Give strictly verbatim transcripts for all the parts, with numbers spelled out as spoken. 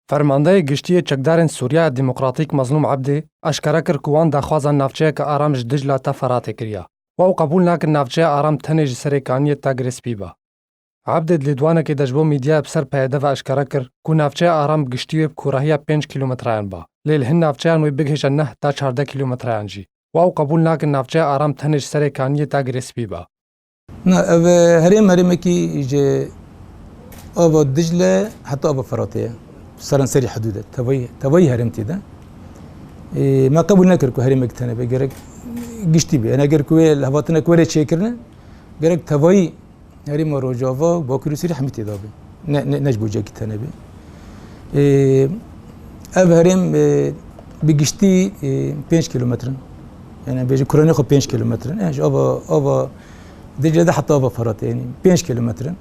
Fermandeyê Giştî yê Çekdarên Sûriya Demokratîk Mezlûm Ebdê eşkere kir ku wan daxwaza navçeyeke aram ji Dicla ta Feratê kiriya û ew qebûl nakin navçeya aram tenê ji serê kaniyê ta Girê Spî ba. Ebdê di lêdwanekê de ji bo medyaya bi ser P Y D ve eşkere kir ku navçeya aram bi giştî wê bi kûrahiya pênc kîlometreyan ba, lê li hin navçeyan wê bigihêje neh ta çardeh kîlometreyan jî û ew qebûl nakin navçeya aram tenê ji serê kaniyê ta Girê Spî ba. Na, ev, e, herêm, herêmekî ji ava Dicle heta ava Feratê ye. Seranserî hidûd e. Tevayî, tevayî herêm tê de. Ê, me qebûl nekir ku herêmek tene be. Gerek giştî be. Yani eger ku wê li hevatinek were çêkirine, gerek tevayî herêma Rojava, Bakur û Sûrî hemî tê de be. Ne, ne, ne ji bo cekî tene be. Ê, ev herêm, e, bi giştî, e, pênc kilometre in. Yani bêjin kuranê xwe pênc kilometre in. Yani ji ava, ava Dicle de heta ava Feratê, yani pênc kilometre in.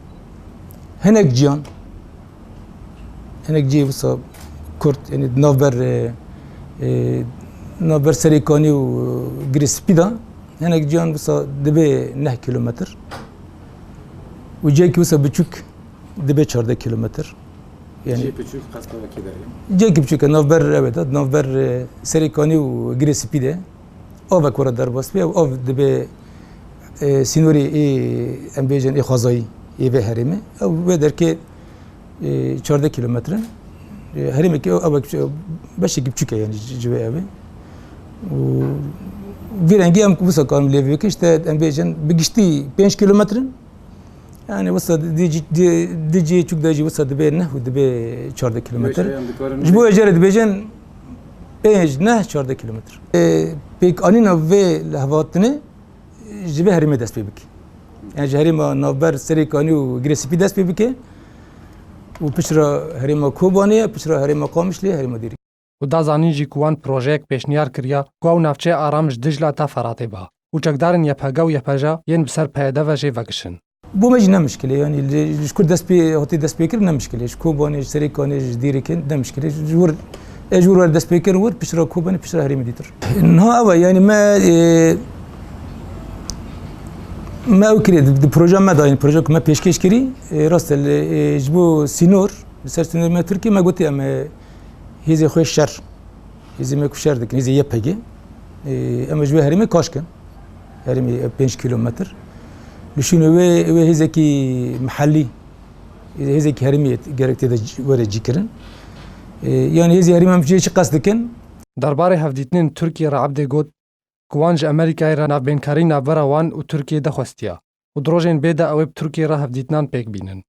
Hinek ciyan, hinek cihê wisa kurt, yani navber, e, e, navber Serê Kanî û Girê Spî de, hinek ciyan wisa dibe neh kilometre. Û cihekî wisa biçûk dibe çardeh kilometre. Yani cihê biçûk qesba wekî derê. Cihekî biçûk e, navber, evet, navber, e, Serê Kanî û Girê Spî de. Avek were derbas bê, ew av dibe, e, sînorê ê, em bêjin, ê xwezayî ê vê herêmê. Ew vê derkê, e, çardeh kilometre. E, herêmekî ew, avek, beşekî biçûk e, yani ji, ji vê ev ê. Û vî rengî em wisa karin lê bikin, işte em bêjin bi giştî pênc kilometre. Yani wisa di, di, di, di cihê çûk de jî wisa dibe neh û dibe çardeh kilometre. Ji bo ecerê dibêjin pênc, neh, çardeh kilometre. E, pêkanîna vê lihevhatinê ji vê herêmê dest pê bike. Yani ji herêma navber Serê Kanî û Girê Spî dest pê bike û piştre herêma Kobanê ye, piştre herêma Qamişlê, herêma Dêrikê. Û da zanîn jî ku wan projeyek pêşniyar kiriya ku ew navçeya aram ji Dicla ta Feratê ba û çekdarên Y P G û Y P J yên bi ser P Y D ve jê vekişin. Bo me jî ne mişkil e, yani li, ji ku dest pê, hatî dest pê kirin ne mişkil e. Ji Kobanê, ji Serê Kanê, ji Dêrikê ne mişkil e. Ji wir, e, ji wir were dest pê kirin wir, piştre Kobanê, piştre herêmê dîtir. Niha ew e, yani me, e, me ew kirê, di, di proje me de, yani proje ku me pêşkêş kirî, e, rast e, li, e, ji bo sînor, li ser sînorê me Tirkiyê me gotî em, e, hêzê xwe şer, hêzê me ku şer dikin, hêzê Y P G, e, em ji wê herêmê kaş kin. Herêmê pênc kilometre. Li şûnê wê, wê hêzekî mihellî, hêzekî herêmî gerek tê de c-, were cîkirin. E, yani hêzê herêmê em jê çi qest dikin? Derbarê hevdîtinên Tirkiye re Ebdê got ku wan ji Amerîkayê re navbênkarî navbera wan û Tirkiyê de xwestiya û di rojên bê de ew ê bi Tirkiyê re hevdîtinan pêk bînin.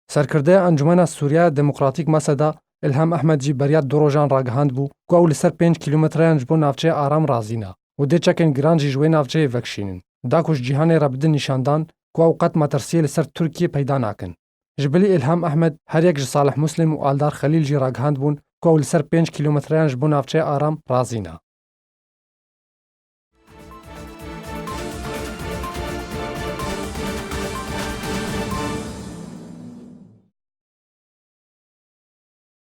Serkirdeya Encumena Sûriya Demokratîk, MESEDA, Îlham Ehmed jî beriya du rojan ragihandbû ku ew li ser pênc kîlometreyan ji bo navçeya Aram razî ne û dê çekên giran jî ji wê navçeyê vekişînin. Da ku ji cîhanê re bidin nîşandan ku ew qet metirsiyê li ser Tirkiyê peyda nakin. Ji bilî Îlham Ehmed, her yek ji Salih Muslim û Aldar Xelîl jî ragihandbûn ku ew li ser pênc kîlometreyan ji bo navçeya Aram razî ne.